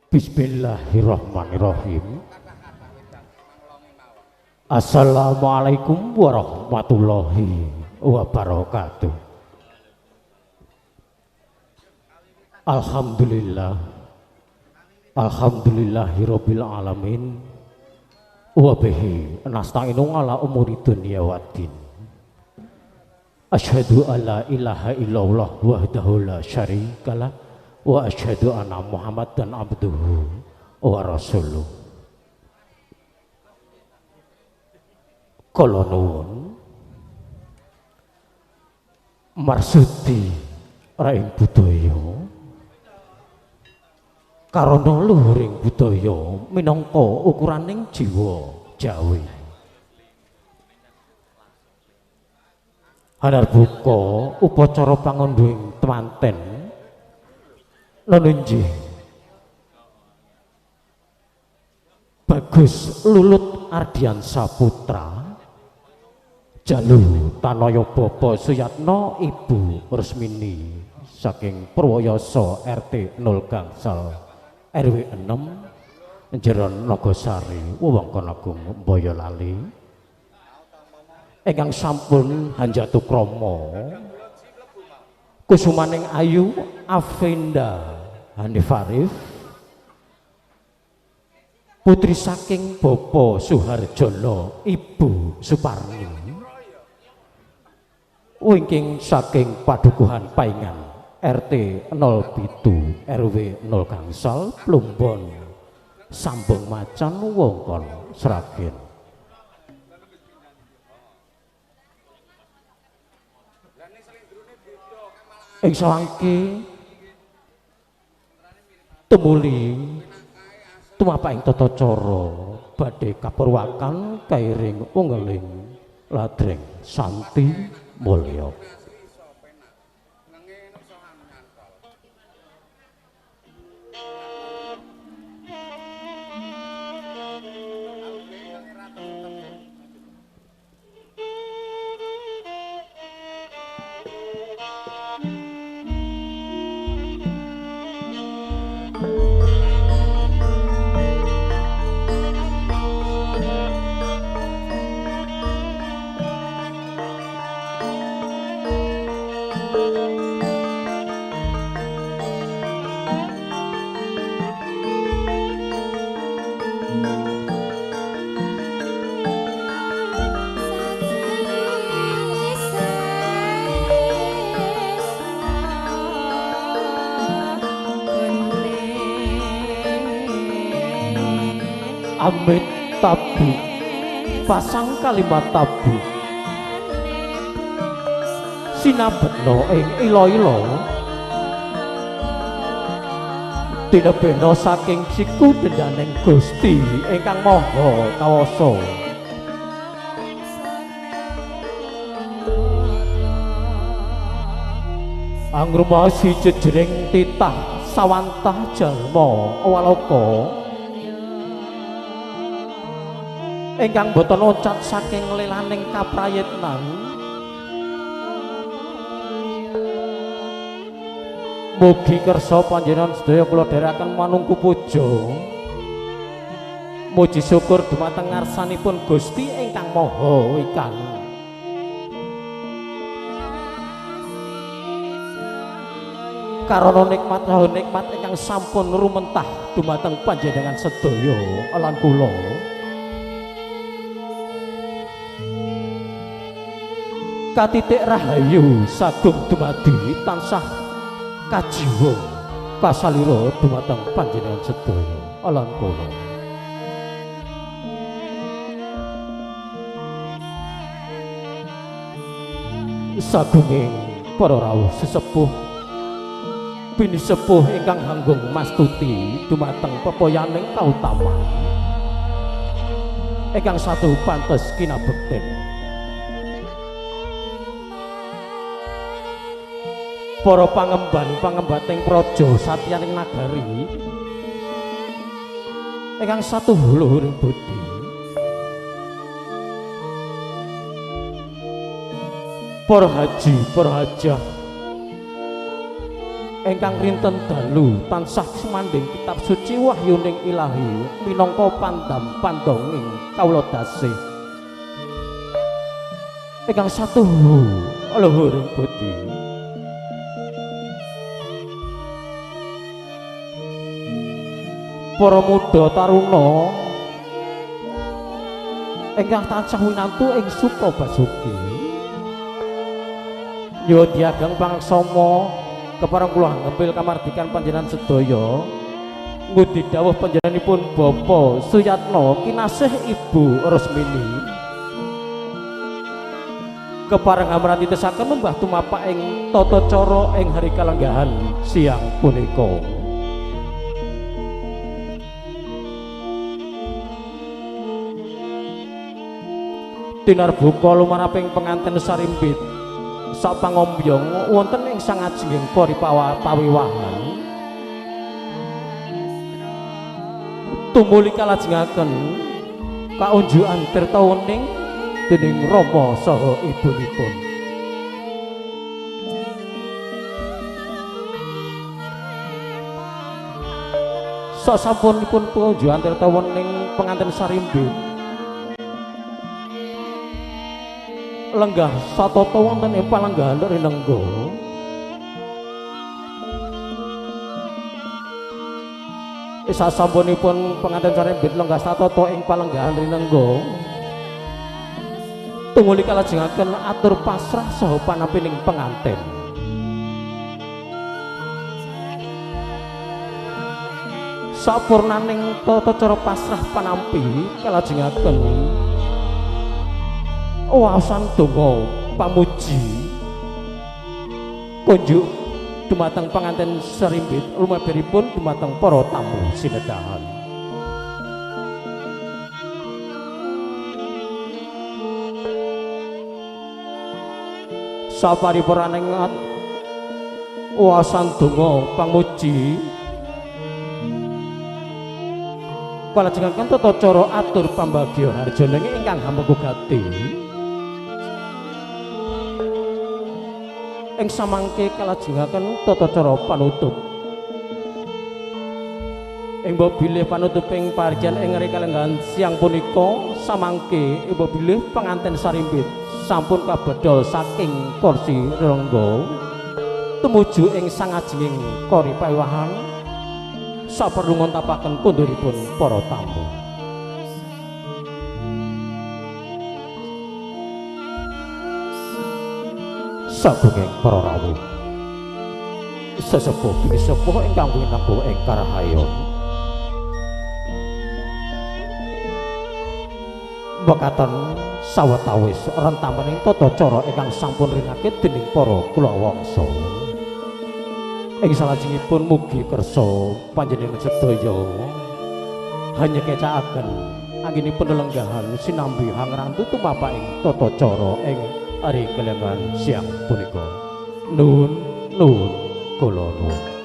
Bismillahirrahmanirrahim. Assalamualaikum warahmatullahi wabarakatuh. Alhamdulillah, alhamdulillahirabbil alamin. Wa bihi nasta'inu ala umuri dunya waddin. Asyhadu alla ilaha illallah wahdahu la syarikalah wa asyhadu anna Muhammadan abduhu wa rasuluh. Kula nuwun marsudi raing budaya karana luhuring budaya minangka ukuraning jiwa Jawi. Hanarbuka upacara pangundhuhing temanten nenunjih Bagus Lulut Ardiansa Putra Jalu Tanaya Bapa Suyatno Ibu Rusmini saking Purwoyoso RT 0 Gangsal RW 6 Jeron Nogosari wewengkon agung Boyolali ingkang sampun hanjatu krama kusumaning ayu Avenda Hanifarif putri saking Bapak Suharjono Ibu Suparni wingking saking Padukuhan Paingan RT 07 RW 0 Gangsal Plumbon Sambung Macan wewengkon Sragen. Ing sawangke tumuli tumapak ing tata cara badhe kapurwakan kairing ungeling ladreng santi mulya. Amit tabu pasang kalimat tabu sinabetna ing ila-ila tinebena saking siku dendaning Gusti ingkang Maha Kawasa. Angrumasi jejering titah sawantah jalma walaka ingkang boten loncat saking lelaning kaprayitnan. Mugi kersa panjenengan sedaya kula dherekaken manungku puja muji syukur dumateng ngarsanipun Gusti ingkang Maha Wikan. Karana nikmat saha nikmat ingkang sampun rumentah dumateng panjenengan sedaya lan kula. Katitik rahayu sagung dumadi tansah kajiwa kasalira dumateng panjenengan sedaya lan kula. Sagunging para rawuh sesepuh pinisepuh ingkang hanggung mastuti dumateng pepoyaning kautaman ingkang satu pantes kinabekten. Para pangemban pangembating praja satyaning nagari ingkang satu luhuring budi para haji para hajah Ingkang rinten dalu tansah sumandhing kitab suci wahyuning ilahi minangka pandam pandonging kawula dasih ingkang satuhu luhuring budi. Para muda taruna ingkang tansah winantu ing suka basuki nyuwun diageng pangaksama kepareng kula ngempil kamardikan panjenengan sedaya ngudi dawuh panjenenganipun Bapak Suyatno kinasih Ibu Rusmini kepareng amran titesaken membah tumapak ing tata cara ing hari kalenggahan siang punika. Tinarbuka lumaraping penganten sarimbit sapangombyong wonten ing sangajenging kori pawiwahan tumuli kalajengaken kaunjukan tirta wening dening rama saha ibunipun. Sasampunipun paunjukan tirta wening penganten sarimbit lenggah satata wonten ing palenggahan rinengga sasampunipun penganten sarimbit lenggah satata ing palenggahan rinengga tumuli kalajengaken atur pasrah saha panampining penganten. Sapurnaning tata cara pasrah panampi kalajengaken waosan donga pamuji kunjuk dumateng penganten sarimbit lumaberipun dumateng para tamu sinedahan. Saparipuraning waosan donga pamuji kalajengaken tata cara atur pambagya harjaning ingkang hamengku gati ing samangke kalajengaken tata cara panutup. Ing bilih panutuping parjan ing kalenggahan siang punika samangke ing bilih penganten sarimbit sampun kabedol saking kursi rengga tumuju ing sangajenging kori pawiwahan saperlu ngontapaken konduripun para tamu. Sabunging para rawuh sesepuh pinisepuh ingkang winengku ing karahayon mekaten sawetawis rentamening tata cara ingkang sampun rinakit dening para kulawangsa ing salajengipun mugi kersa panjenengan sedaya hanya kecakaken anggenipun lelenggahan sinambi hangrantu tumapak ing tata cara ing ari kalenggahan siang punika. Nuwun nuwun kula nuwun.